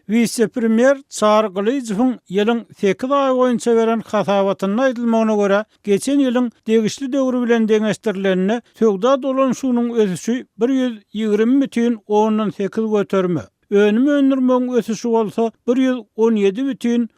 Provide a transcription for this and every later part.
Wise-premýer Çary Gylyjowyň ýylyň sekiz aýy boýunça beren hasabatynda aýdylmagyna görä, geçen ýylyň degişli döwri bilen deňeşdirilende, söwda dolanyşygynyň ösüşi 120,8 göterime, önüm öndürmegiň ösüşi bolsa 117 bütin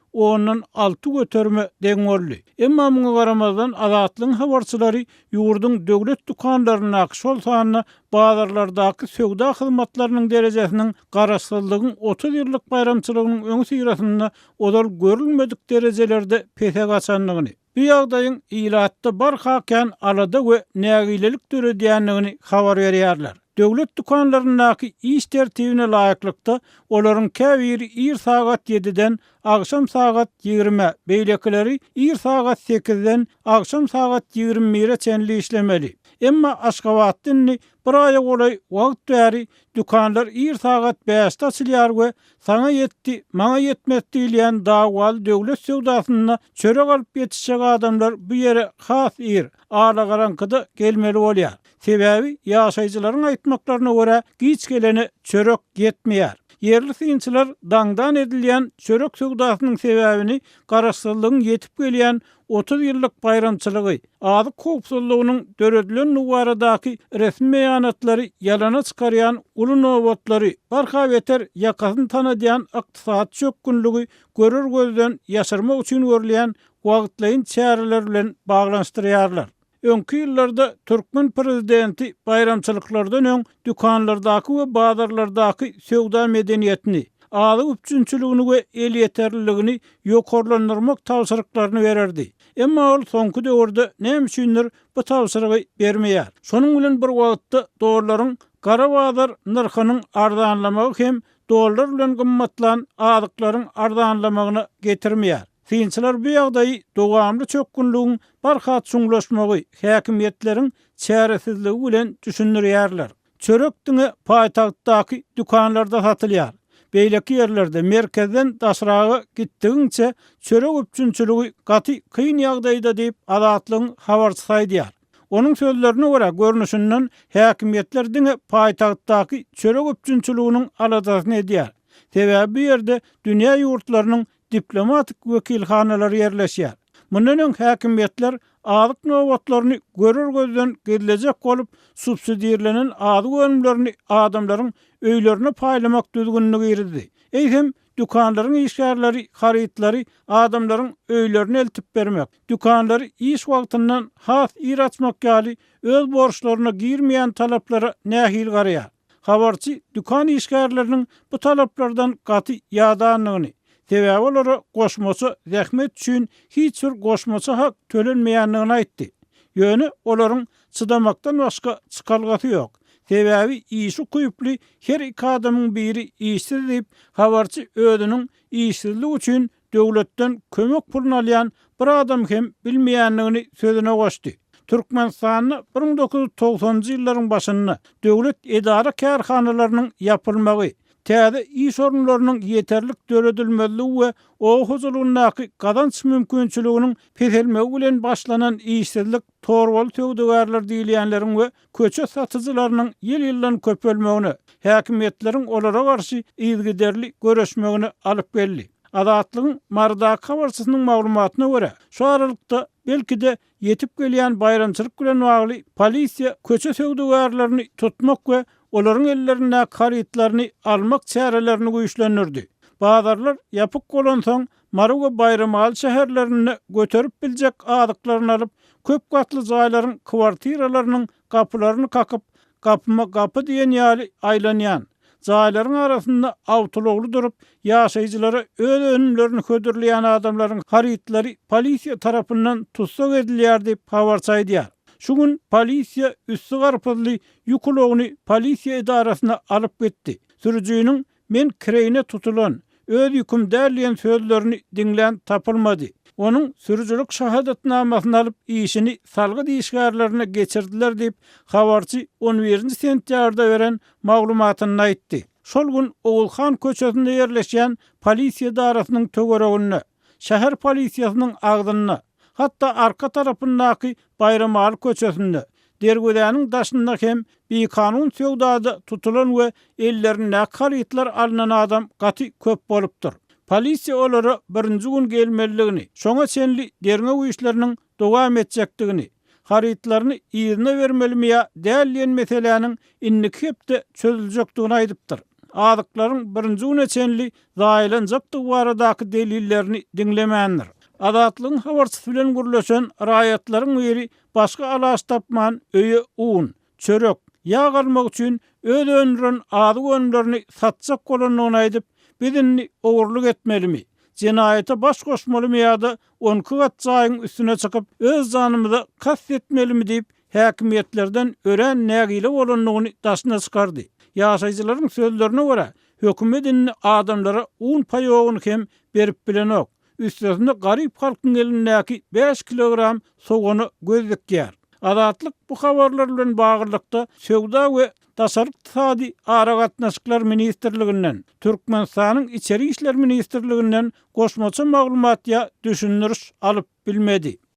6 göterime deň boldy. Emma muňa garamazdan, Azatlygyň habarçylary ýurduň döwlet dükanlaryndaky, şol sanda bazarlardaky söwda hyzmatlarynyň derejesiniň garaşsyzlygyň 30 ýyllyk baýramçylygynyň öňüsyrasynda ozal görülmedik derejelerde pese gaçandygyny, bu ýagdaýyň ilatda barha kän alada we nägilelik döredýändigini habar berýärler. Döwlet dükanlaryndaky iş tertibine laýyklykda, olaryň käbiri ir sagat ýediden agşam sagat ýigrimä, beýlekileri ir sagat sekizden agşam sagat 21-e çenli işlemeli. Emma Aşgabatda indi bir aýa golaý wagt bäri dükanlar ir sagat bäşde açylýar we saňa ýetdi, maňa ýetmez diýilýän dawaly döwlet söwdasynda çörek alyp ýetişjek adamlar bu ýere has ir, alagaraňkyda gelmeli bolýar. Sebäbi, ýaşaýjylaryň aýtmaklaryna görä, giç gelene çörek ýetmeýär. Ýerli synçylar daňdan edilýän çörek söwdasynyň sebäbini garaşsyzlygyň ýetip gelýän 30 ýyllyk baýramçylygy, azyk howpsuzlygynyň döredilendigi baradaky resmi beýanatlary ýalana çykarýan uly nobatlary, barha beter ýakasyny tanadýan ykdysady çökgünligi görer gözden ýaşyrmak üçin görülýän wagtlaýyn çäreler bilen baglanyşdyrýarlar. Öňki ýyllarda türkmen prezidenti baýramçylyklardan öň dükanlardaky we bazarlardaky söwda medeniýetini, azyk üpjünçiligini we elýeterliligini ýokarlandyrmak tabşyryklaryny bererdi. Emma ol soňky döwürde näme üçindir bu tabşyrygy bermeýär. Şonuň bilen bir wagtda dollaryň gara bazar nyrhynyň arzanlamagy hem dollar bilen gymmatlan azyklaryň arzanlamagyna getirmeýär. Synçylar bu ýagdaýy dowamly çökgünligiň barha çuňlaşmagy, häkimiýetleriň çäresizligi bilen düşündirýärler. Çörek diňe paýtagtdaky dükanlarda satylýar. Beýleki ýerlerde, merkezden daşraga gitdigiňçe çörek üpjünçiligi gaty kyn ýagdaýda diýip, Azatlygyň habarçysy aýdýar. Onuň sözlerine görä, görnüşinden, häkimiýetler diňe paýtagtdaky çörek üpjünçiliginiň aladasyny edýär. Sebäbi bu ýerde dünýä ýurtlarynyň diplomatik wekilhanalary ýerleşýär. Mundan öň häkimiýetler azyk nobatlaryny görer gözden gizlejek bolup, subsidirlenen azyk önümlerini adamlaryň öýlerine paýlamak düzgünini girizdi. Eýsem, dükanlaryň işgärleri harytlary adamlaryň öýlerine eltip bermek, dükanlary iş wagtyndan has ir açmak ýaly öz borçlaryna girmeýän talaplara nähili garaýar? Habarçy dükan işgärleriniň bu talaplardan gaty ýadandygyny, sebäbi olara goşmaça zähmet üçin hiç bir goşmaça hak tölenmeýändigini aýtdy. Ýöne olaryň çydamakdan başga çykalgasy ýok. Sebäbi işi ukyply her iki adamyň biri işsiz diýip, habarçy özüniň işsizlik üçin döwletden kömek puluny alýan bir adam hem bilmeýändigini sözüne goşdy. Türkmenistanda 1990-njy ýyllaryň başynda döwlet edara-kärhanalarynyň ýapylmagy, täze iş orunlarynyň ýeterlik döredilmezligi we oba hojalygyndaky gazanç mümkinçiliginiň peselmegi bilen başlanan işsizlik torbaly söwdagärler diýilýänleriň we köçe satyjylarynyň ýyl-ýyldan köpelmegine, häkimiýetleriň olara garşy yzygiderli göreşmegine alyp geldi. Azatlygyň Marydaky habarçysynyň maglumatyna görä, şu aralykda, belki-de, ýetip gelýän baýramçylyk bilen bagly polisiýa köçe söwdagärlerini tutmak we olaryň ellerindäki harytlaryny almak çärelerini güýçlendirdi. Bazarlar ýapyk bolansoň, Mary we Baýramaly şäherlerinde göterip biljek azyklaryny alyp, köp gatly jaýlaryň kwartiralarynyň gapylaryny kakyp, gapyma gapy diýen ýaly aýlanýan, jaýlaryň arasynda awtoulagly durup, ýaşaýjylara öz önümlerini hödürleýän adamlaryň harytlary polisiýa tarapyndan tussag edilýär diýip, habarçy aýdýar. Şu gün polisiýa üsti garpyzly ýük ulagyny polisiýa edarasyna alyp gitdi. Sürüjiniň Men kireýine tutulan, öz ýüküm däl diýen sözlerini diňlän tapylmady. Onuň sürüjilik şahadatnamasyny alyp, işini salgyt işgärlerine geçirdiler diýip, habarçy on birinji sentýabrda beren maglumatynda aýtdy. Şol gün Ogulhan köçesinde ýerleşýän polisiýa edarasynyň töwereginde, şäher polisiýasynyň agzynda, hatda arka tarapyndaky Baýramaly köçesinde. Derwezäniň daşynda hem bikanun söwdada tutulan we ellerindäki harytlar alnan adam gaty köp bolupdyr. Polisiýa olara birinji gün gelmelidigini, şoňa çenli derňew işleriniň dowam etjekdigini, harytlaryny yzyna bermelimi ýa däl diýen meseläniň indiki hepde çözüljekdigini aýdypdyr. Azyklaryň birinji güne çenli zaýalanjakdygy baradaky delillerini diňlemändir. Azatlygyň habarçysy bilen gürleşen raýatlaryň biri başga alaç tapman öýe un, çörek, ýag almak üçin öz öndüren azyk önümlerini satjak bolandygyny aýdyp, Biz indi ogurlyk etmelimi, jenaýata baş goşmalymy ýa-da on iki gat jaýyň üstüne çykyp, öz janymyza kast etmelimi diýip, häkimiýetlerden örän nägile bolandygyny daşyna çykardy. Ýaşaýjylaryň sözlerine görä, hökümet indi adamlara un paýogyny hem berip bilenok. Üstesine garyp halkyň elindäki bäş kilogram sogana göz dikýär. Azatlyk bu habarlar bilen baglylykda Söwda we daşary ykdysady aragatnaşyklar ministrliginden, Türkmenistanyň Içeri işler ministrliginden goşmaça maglumat ýa düşündiriş alyp bilmedi.